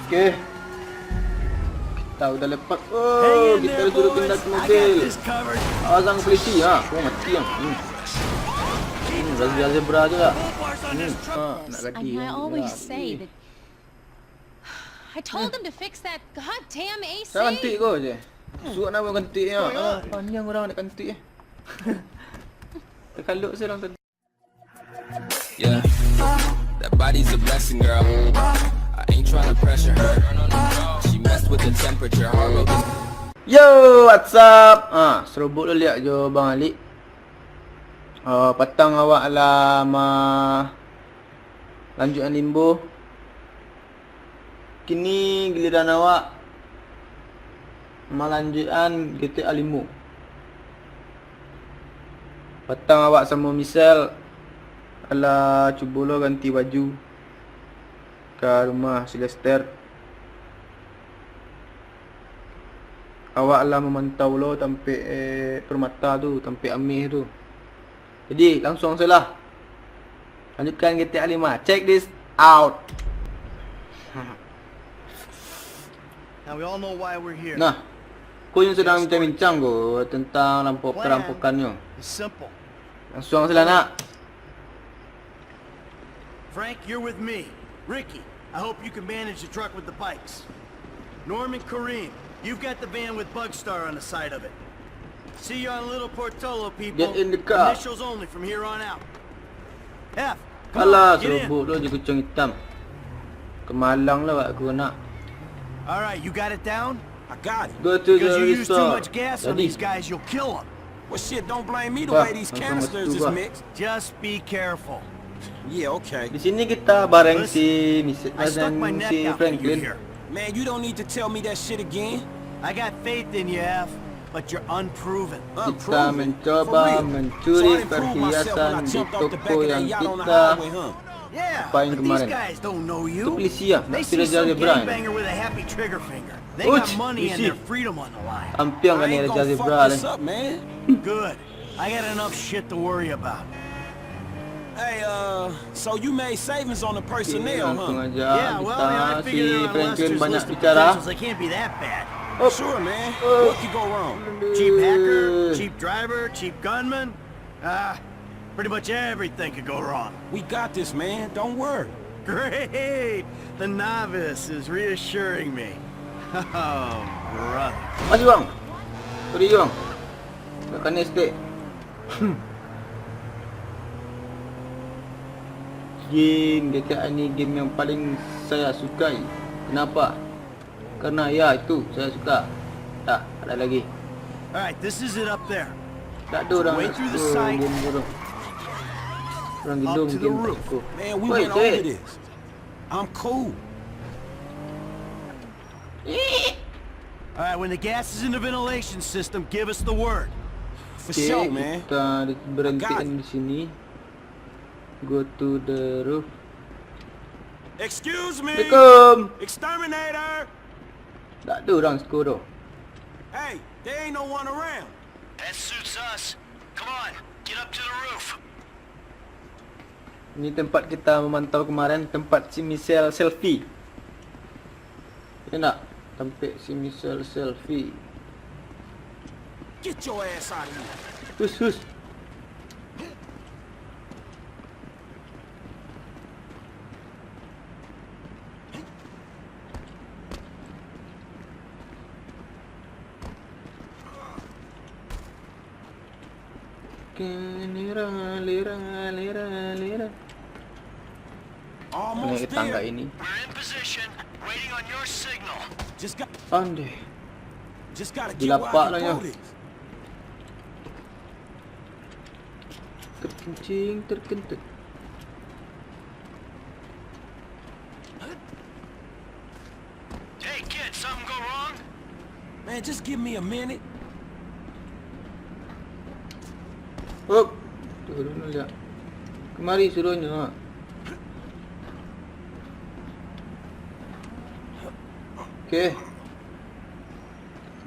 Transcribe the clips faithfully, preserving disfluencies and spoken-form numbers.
Oke. Kita udah lepas. Oh, kita disuruh pindah ke mobil. Awas ang polisi, ha. Oh, mati ang. Hmm. Hmm, razia zebra juga. Hmm. Ha, nak gadi. I always say that I told them to fix that goddamn A C. Saya ganti ko je. Suruh nak ganti ya. Ah, panjang orang nak ganti eh. Terkaluk saya orang tadi. Yeah. That body's a blessing, girl. I ain't tryna pressure her. She messed with the temperature, heart rate is Yo, what's up? Ah, serobok lo liak jo Bang Ali. Ah, patang awak lah ma-, lanjuikan limbo. Kini giliran awak malanjuikan G T A limo. Patang awak samo Michelle alah cubo lo ganti baju ka rumah si Lester. Awak lah mamantau lo tampek, eh, permata tu, tampek ameh tu. Jadi, langsuang sajolah. Lanjuikan G T A limo. Check this out. Now we all know why we're here. Nah, ko yang sadang bincang-bincang ko tentang rampok-, perampokan nyo. It's simple. Langsuang sajolah, nak. Frank, you're with me. Ricky, I hope you can manage the truck with the bikes. Norman, Kareem, you've got the van with Bugstar on the side of it. See you on Little Portola, people. Get in the car. Initials only from here on out. F, come on, get in. Alah, serobok tu je kucing hitam. Kemalang lah awak ko nak. All right, you got it down? I got it. Go to the resort. Because you use too much gas on these guys, you'll kill 'em. Jadi. Well, shit, don't blame me the way these canisters is mixed. Just be careful. Yeah, okay. Di sini kita bareng si Mister, bareng si Franklin. Man, you don't need to tell me that shit again. I got faith in you, F, but you're unproven. Kita mencoba mencuri perhiasan di toko yang kita apain kemarin. Itu polisi ya, nak si Raja Zebra ni. Uch, polisi. Ampiang kan ni Raja Zebra ni. Good. I got enough shit to worry about. Hey, uh, so you made savings on the personnel, huh? Oke, langsung aja kita si Franklin banyak bicara. They can't be that bad. Sure, man. What could go wrong? Cheap hacker, cheap driver, cheap gunman. Ah, pretty much everything could go wrong. We got this, man. Don't worry. Great! The novice is reassuring me. Oh, brother. Makasih, Bang. Sorry, Bang. Dah kena stek. Game G T A ni game yang paling saya sukai. Kenapa? Karena ya itu, saya suka. Dah, ada lagi. All right, this is it up there. Tak ada orang nak suka game tu. Orang gila mungkin tak suka. Man, we went over this. I'm cool. All right, when the gas is in the ventilation system, give us the word. For sure, man. Oke, kita berhentikan di sini. Go to the roof. Excuse me. Assalamualaikum. Exterminator. Tak ada orang siko tu. Hey, there ain't no one around. That suits us. Come on, get up to the roof. Ini tempat kita memantau kemarin, tempat si Michelle selfie. Ya nak? Tempat si Michelle selfie. Get your ass out of here. Hus, hus. Lera, lera, lera, lera. Almost there. Naik tangga ini. We're in position, waiting on your signal. Just got, Andeh. Just gotta get where I can throw this. Di lapak lah nyo. Terkencing, terkentut. Hey, kid, something go wrong? Man, just give me a minute. Hop. Turun aja. Kemari suruhnya. Oke.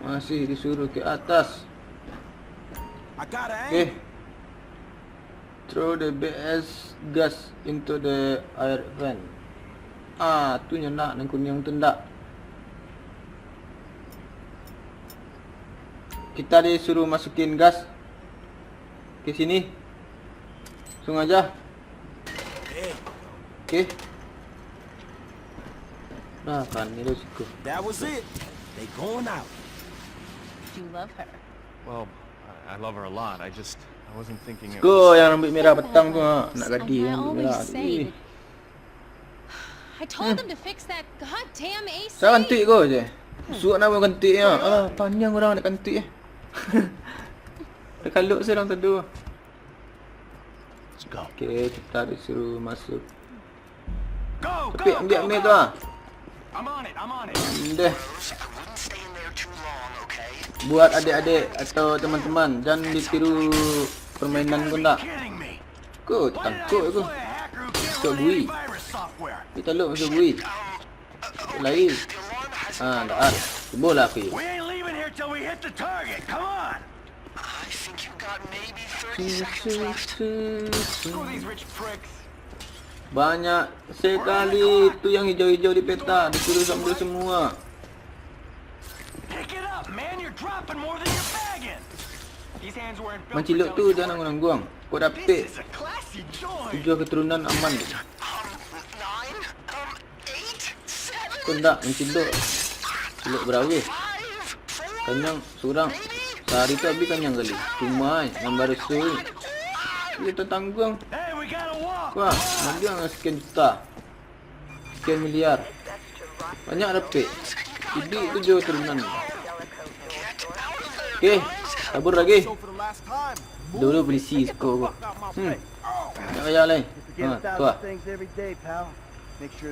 Masih disuruh ke atas. I got an angle. Oke. Throw the B S gas into the air vent. Ah, tu nyo nak, nan kuniang tu ndak. Kita disuruh masukin gas ke sini. Langsung aja. Oke. Nah, kan ini risiko. That was it. They going out. You love her. Well, I, I love her a lot. I just, I wasn't thinking it Ko was yang rambut merah petang tu, ha. Nak gadih rambut merah tu. Ih. I told them to fix that goddamn A C. Sa kantuik ko je. Suak nak buat kantuik nya. Alah, panjang orang nak kantuik eh. Takalok se urang tadi. Let's go. Oke, kita disuruh masuk. Go, Tapi go, ambil go, mic go. tu ah. I'm on it, I'm on it. Deh. Buat adik-adik atau teman-teman, jangan ditiru permainan ko ndak. Kidding me? Ko Why did I takut ko. employ a hacker who can't Masuk run any bui. virus software? Kita lo masuk bui. Lain. Ah, dah. Cubolah aku. We ain't leaving here till we hit the target. Come on. I think you got maybe thirty seconds left. Screw these rich pricks. Banyak sekali tu yang hijau-hijau di peta, disuruh sambil semua. Pick it up, man. You're dropping more than you're bagging. These hands weren't built for Mancilok tu delicate jangan work. nangguang-nangguang. Kau dapek This is a classy joint. tujuh keturunan aman. Um, nine? Um, eight? Seven? Kau ndak mancilok. Cilok beraweh. Five? Four? Kanyang surang. Maybe? Sahari tu habis kanyang kali. Cuma ai, nambah reso ni. Dia tatangguang. Hey, we gotta walk. Wah, magang sekian juta. Sekian miliar. Banyak dapek. Iduik tu jo turunan. Okey, kabur lagi. Dulu polisi siko ko. Hmm. Nak kaya lai. Ha, tu ah.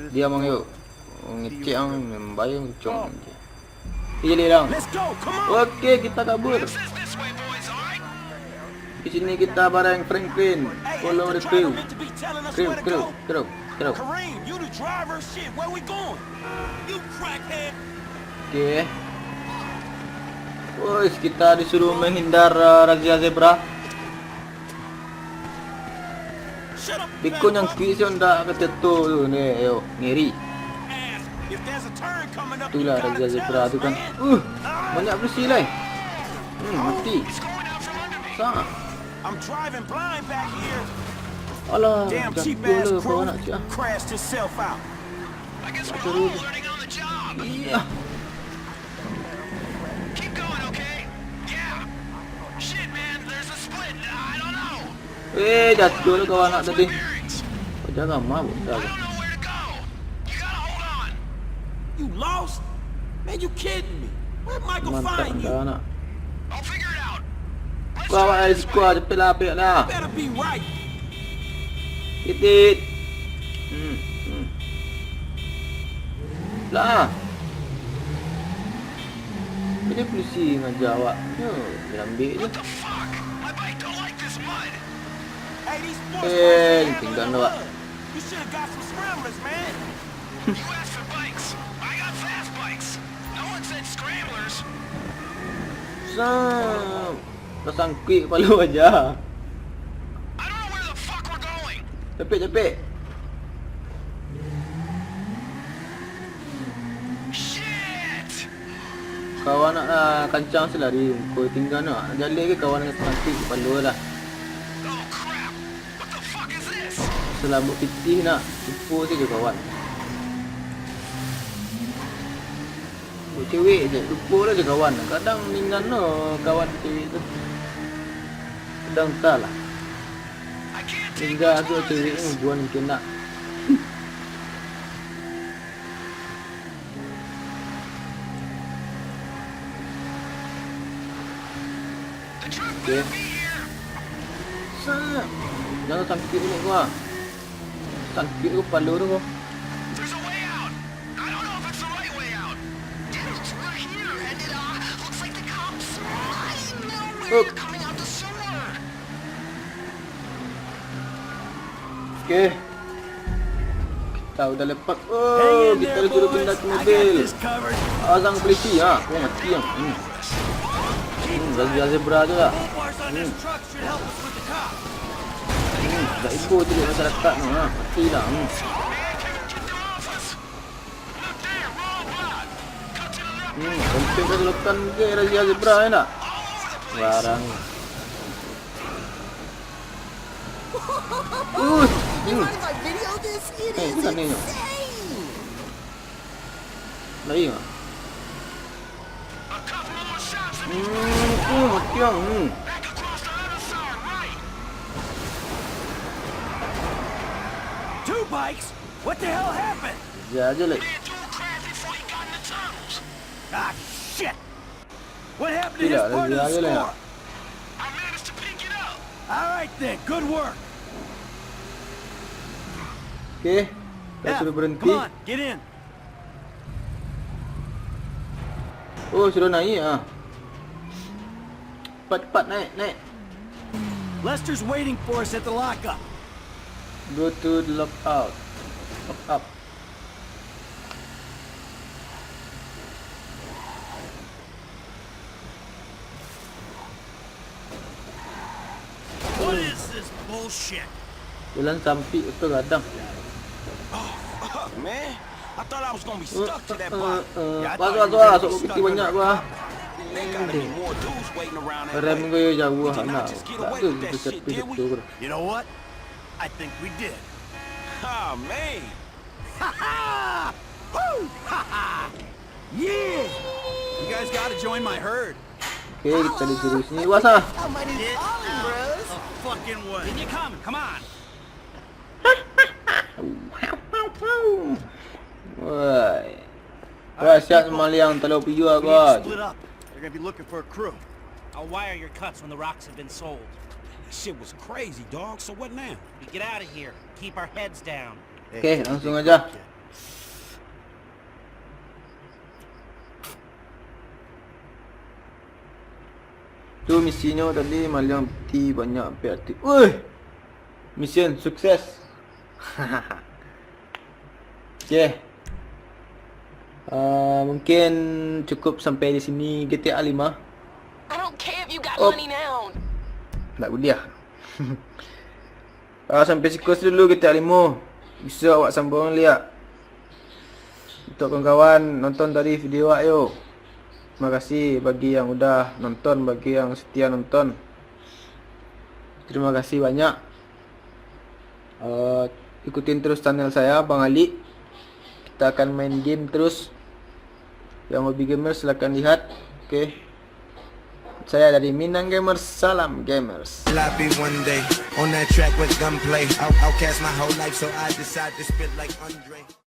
Dia mang yo. Ngecek ang membayang cong. Iya, dia orang. Let's go, come on. Oke, kita kabur. Di sini kita bareng Franklin. Hey, ain't Follow the the driver crew. meant to be telling us Crew, where to crew, go? crew, crew. Kareem, you the driver? Shit, where we going? You crackhead. Oke. Woi, kita disuruh menghindar uh, razia zebra. Beko nyangkik si Honda kato tu ni, yo, ngeri. Itulah razia zebra tu kan. Uh, banyak besi lai. Hmm, mati. Sa. Alah, jatuh lah kawan nak sia. Iya. Keep going, okay? Yeah. Shit, man, there's a split. I don't know. Eh, jatuh lah kawan nak tadi. Kau jangan mabuk dah. I don't know where to go. You gotta hold on. You lost? Man, you kidding me? Where Michael Mantap find you? dah nak. I'll figure it out. Let's Kau try awak it dari this sikuah way. cepatlah, pek lah. You better be right. Titit. Hmm, hmm. Lah. Ini polisi ngaja awak. Yo, diambil je. What the fuck? My bike don't like this mud. Hey, these sports Eh, cars ain't tinggal having awak. none. You should have got some scramblers, man. You asked for bikes. I got fast bikes. No one said scramblers. Sa-, tersangkut kepala aja. I don't know where the fuck we're going. Capek, capek. Shit! Kawan nak lah kancang se lari, kau tinggal nak. Jaleh ke kawan nak sakit kepala lah. Oh crap! What the fuck is this? Selambut pitih nak, lupo sajo kawan. Buat cewek je, lupo lah je kawan. Kadang ningan lo kawan cewek tu. Kadang entah lah. I can't take Tinggal much tu more of cewek ni this. buan mungkin nak. Oke. Sat. Jangan sakit ni gua. Sakit tu kepala tu gua. There's a way out. I don't know if it's the right way out. Dudes, we're here, and it uh, looks like the cops might know where Up. you're coming out the sewer. Oke. Kita udah lepas. Oh, Hang in kita there, disuruh pindah boys. ke I got mobil. this covered. Azang polisi, ha. Oh, mati yang. Hmm. Hmm, razia zebra tu lah. Bullets on this Hmm. truck should help us with the cops. Hmm, dah ibu tu duit masyarakat tu, ha. Matilah. Hmm. Hmm, sampai ka selatan ke razia zebra, ya nak? Barang. Uh, hmm. Eh, itu tak nengok. Lagi mah. Hmm, uh, mati ang. Hmm. Two bikes? What the hell happened? Ya aja, Lek. Ah, shit! What happened to his Tidak, part of the lagi aja lah. Score? All right then, good work. Oke, kita F, sudah berhenti. Come on, get in. Oh, sudah naik ah. Cepat, cepat, naik, naik. Lester's waiting for us at the lockup. Go to the lockout. Lock up. What is this bullshit? Jalan sampik tu gadang. Oh, fuck, man. I thought I was gonna be stuck to that bike. Eh, eh, eh. Masuk, masuk, masuk. Piti banyak gua. They gotta be more dudes waiting around that way. Rem gua jauh, anak. Did we not just get away with that shit, did we? You know what? I think we did. Ah, man. Ha ha! Woo! Ha ha! Yeah! You guys gotta join my herd. Oke, kita disuruh sini. Wasa. Get out of the fucking way. Then you come, come on. Woi. Wah, siap maliang, talo pijuah, guys. We need to split up. They're gonna be looking for a crew. I'll wire your cuts when the rocks have been sold. That shit was crazy, dog. So what now? We get out of here. Keep our heads down. Oke, langsung aja. Tu misinyo tadi maliang piti banyak, sampai aktif. Woi! Mission sukses. Oke. Eh, mungkin cukup sampai di sini G T A lima. I don't care if you got money now. Ndak buliah. Ah, sampai siko dulu G T A limo. Bisuak awak sambung liak. Untuk kawan-kawan nonton tadi video awak yo. Terima kasih bagi yang udah nonton, bagi yang setia nonton. Terima kasih banyak. Eh, ikutin terus channel saya, Bang Ali. Kita akan main game terus. Yang hobi gamer, silakan lihat. Oke. Saya dari Minang Gamers, salam gamers. I'll be one day on that track with gunplay. Out, outcast my whole life, so I decide to spit like Andre.